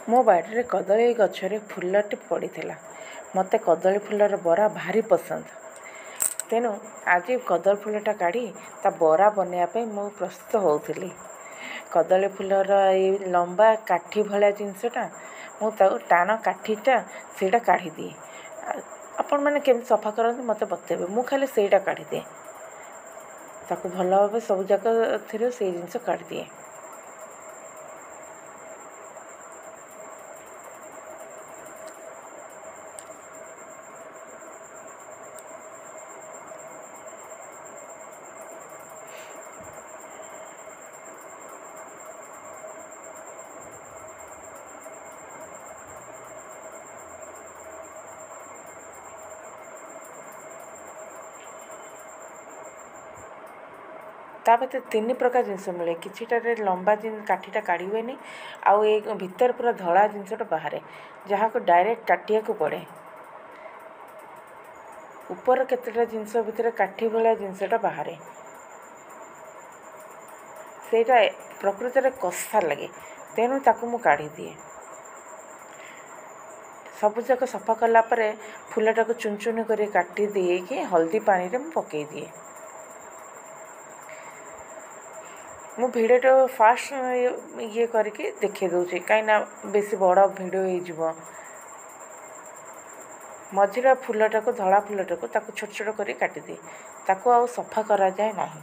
ମୋ ବାଡ଼ିରେ କଦଳୀ ଗଛରେ ଫୁଲଟି ପଡ଼ିଥିଲା। ମୋତେ କଦଳୀ ଫୁଲର ବରା ଭାରି ପସନ୍ଦ, ତେଣୁ ଆଜି କଦଳୀ ଫୁଲଟା କାଢ଼ି ତା ବରା ବନେଇବା ପାଇଁ ମୁଁ ପ୍ରସ୍ତୁତ ହେଉଥିଲି। କଦଳୀ ଫୁଲର ଏଇ ଲମ୍ବା କାଠି ଭଳିଆ ଜିନିଷଟା, ମୁଁ ତାକୁ ଟାଣ କାଠିଟା ସେଇଟା କାଢ଼ିଦିଏ। ଆପଣମାନେ କେମିତି ସଫା କରନ୍ତି ମୋତେ ବତେଇବେ। ମୁଁ ଖାଲି ସେଇଟା କାଢ଼ିଦିଏ, ତାକୁ ଭଲ ଭାବେ ସବୁଯାକ ଥିରୁ ସେଇ ଜିନିଷ କାଢ଼ିଦିଏ। ତା ଭିତରେ ତିନି ପ୍ରକାର ଜିନିଷ ମିଳେ। କିଛିଟାରେ ଲମ୍ବା କାଠିଟା କାଢ଼ି ହୁଏନି, ଆଉ ଏ ଭିତରେ ପୁରା ଧଳା ଜିନିଷଟା ବାହାରେ, ଯାହାକୁ ଡାଇରେକ୍ଟ କାଟିବାକୁ ପଡ଼େ। ଉପର କେତେଟା ଜିନିଷ ଭିତରେ କାଠି ଭଳିଆ ଜିନିଷଟା ବାହାରେ, ସେଇଟା ପ୍ରକୃତରେ କଷା ଲାଗେ, ତେଣୁ ତାକୁ ମୁଁ କାଢ଼ିଦିଏ। ସବୁଯାକ ସଫା କଲା ପରେ ଫୁଲଟାକୁ ଚୁନ ଚୁନ କରି କାଟି ଦେଇକି ହଳଦୀ ପାଣିରେ ମୁଁ ପକାଇ ଦିଏ। ମୁଁ ଭିଡ଼ିଓଟା ଫାଷ୍ଟ ଇଏ କରିକି ଦେଖାଇ ଦେଉଛି, କାହିଁକିନା ବେଶୀ ବଡ଼ ଭିଡ଼ିଓ ହେଇଯିବ। ମଝିର ଫୁଲଟାକୁ, ଧଳା ଫୁଲଟାକୁ, ତାକୁ ଛୋଟ ଛୋଟ କରି କାଟିଦିଏ। ତାକୁ ଆଉ ସଫା କରାଯାଏ ନାହିଁ।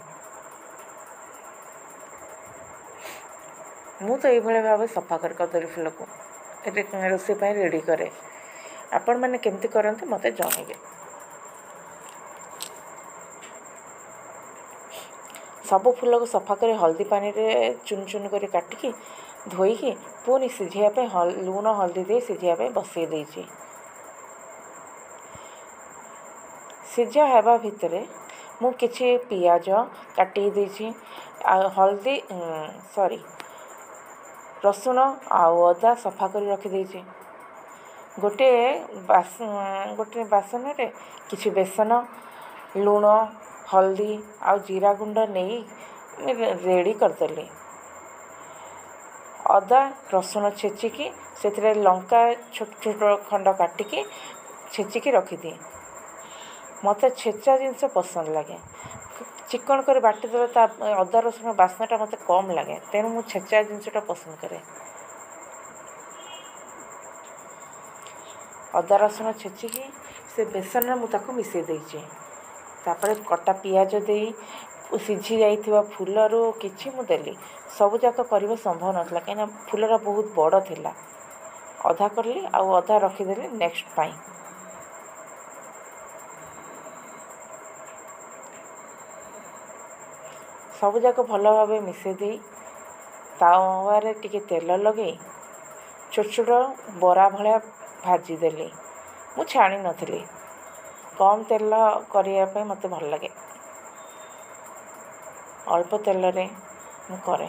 ମୁଁ ତ ଏଇଭଳି ଭାବେ ସଫା କରେ କଦଳୀ ଫୁଲକୁ, ରୋଷେଇ ପାଇଁ ରେଡ଼ି କରେ। ଆପଣମାନେ କେମିତି କରନ୍ତି ମୋତେ ଜଣାଇବେ। ସବୁ ଫୁଲକୁ ସଫା କରି ହଳଦୀ ପାଣିରେ ଚୁନ ଚୁନ କରି କାଟିକି ଧୋଇକି ପୁଣି ସିଝେଇବା ପାଇଁ ଲୁଣ ହଳଦୀ ଦେଇ ସିଝେଇବା ପାଇଁ ବସେଇ ଦେଇଛି। ସିଝା ହେବା ଭିତରେ ମୁଁ କିଛି ପିଆଜ କାଟି ଦେଇଛି, ଆଉ ହଳଦୀ, ସରି, ରସୁଣ ଆଉ ଅଦା ସଫା କରି ରଖିଦେଇଛି। ଗୋଟିଏ ବାସନରେ କିଛି ବେସନ, ଲୁଣ, ହଳଦୀ ଆଉ ଜିରା ଗୁଣ୍ଡ ନେଇ ରେଡ଼ି କରିଦେଲି। ଅଦା ରସୁଣ ଛେଚିକି ସେଥିରେ ଲଙ୍କା ଛୋଟ ଛୋଟ ଖଣ୍ଡ କାଟିକି ଛେଚିକି ରଖିଦିଏ। ମୋତେ ଛେଚା ଜିନିଷ ପସନ୍ଦ ଲାଗେ। ଚିକଣ କରି ବାଟିଦେଲେ ତା ଅଦା ରସୁଣ ବାସ୍ନାଟା ମୋତେ କମ୍ ଲାଗେ, ତେଣୁ ମୁଁ ଛେଚା ଜିନିଷଟା ପସନ୍ଦ କରେ। ଅଦା ରସୁଣ ଛେଚିକି ସେ ବେସନରେ ମୁଁ ତାକୁ ମିଶାଇ ଦେଇଛି। ତାପରେ କଟା ପିଆଜ ଦେଇ ସିଝି ଯାଇଥିବା ଫୁଲରୁ କିଛି ମୁଁ ଦେଲି। ସବୁଯାକ କରିବା ସମ୍ଭବ ନଥିଲା, କାହିଁକିନା ଫୁଲଟା ବହୁତ ବଡ଼ ଥିଲା। ଅଧା କଲି ଆଉ ଅଧା ରଖିଦେଲି ନେକ୍ସଟ ପାଇଁ। ସବୁଯାକ ଭଲ ଭାବେ ମିଶାଇ ଦେଇ ତାୱାରେ ଟିକେ ତେଲ ଲଗାଇ ଛୋଟ ଛୋଟ ବରା ଭଳିଆ ଭାଜିଦେଲି। ମୁଁ ଛାଣି ନଥିଲି। କମ୍ ତେଲ କରିବା ପାଇଁ ମୋତେ ଭଲ ଲାଗେ, ଅଳ୍ପ ତେଲରେ ମୁଁ କରେ।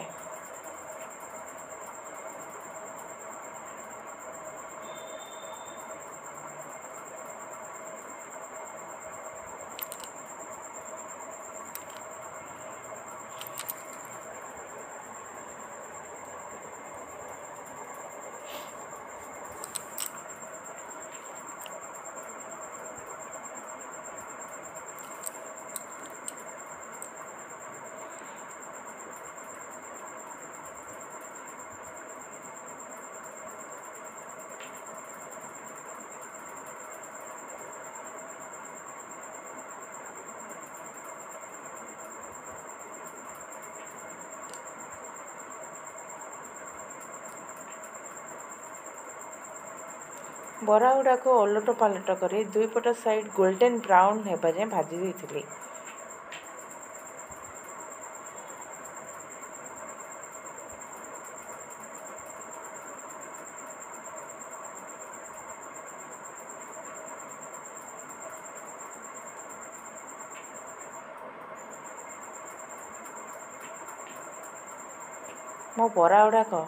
ବରା ଗୁଡ଼ାକୁ ଓଲଟ ପାଲଟ କରି ଦୁଇ ପଟ ସାଇଡ଼୍ ଗୋଲ୍ଡେନ୍ ବ୍ରାଉନ୍ ହେବା ଯାଏଁ ଭାଜି ଦେଇଥିଲି। ମୋ ବରା ଗୁଡ଼ାକ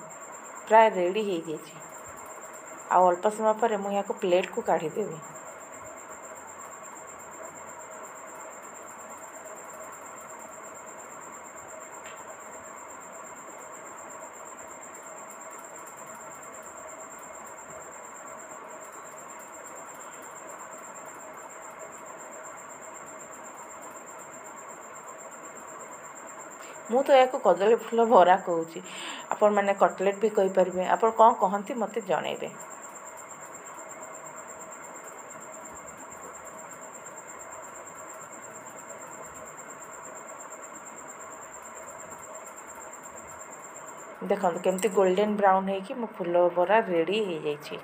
ପ୍ରାୟ ରେଡ଼ି ହେଇଯାଇଛି। ଆଉ ଅଳ୍ପ ସମୟ ପରେ ମୁଁ ଏହାକୁ ପ୍ଲେଟ୍କୁ କାଢ଼ିଦେବି। ମୁଁ ତ ଏହାକୁ କଦଳୀ ଫୁଲ ବରା କହୁଛି, ଆପଣମାନେ କଟଲେଟ୍ ବି କହିପାରିବେ। ଆପଣ କ'ଣ କହନ୍ତି ମୋତେ ଜଣାଇବେ। ଦେଖନ୍ତୁ କେମିତି ଗୋଲ୍ଡେନ୍ ବ୍ରାଉନ୍ ହେଇକି ମୋ ଫୁଲ ବରା ରେଡ଼ି ହେଇଯାଇଛି।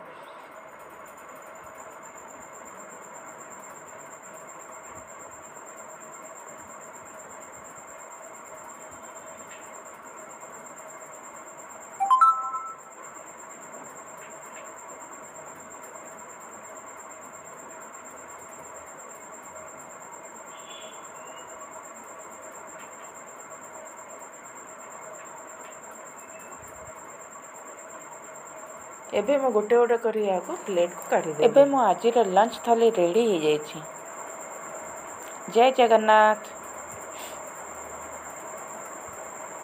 ଏବେ ମୁଁ ଗୋଟେ ଗୋଟେ କରି ଏହାକୁ ପ୍ଲେଟ୍କୁ କାଢ଼ିଦେବି। ଏବେ ମୋ ଆଜିର ଲଞ୍ଚ ଥାଳି ରେଡ଼ି ହେଇଯାଇଛି। ଜୟ ଜଗନ୍ନାଥ।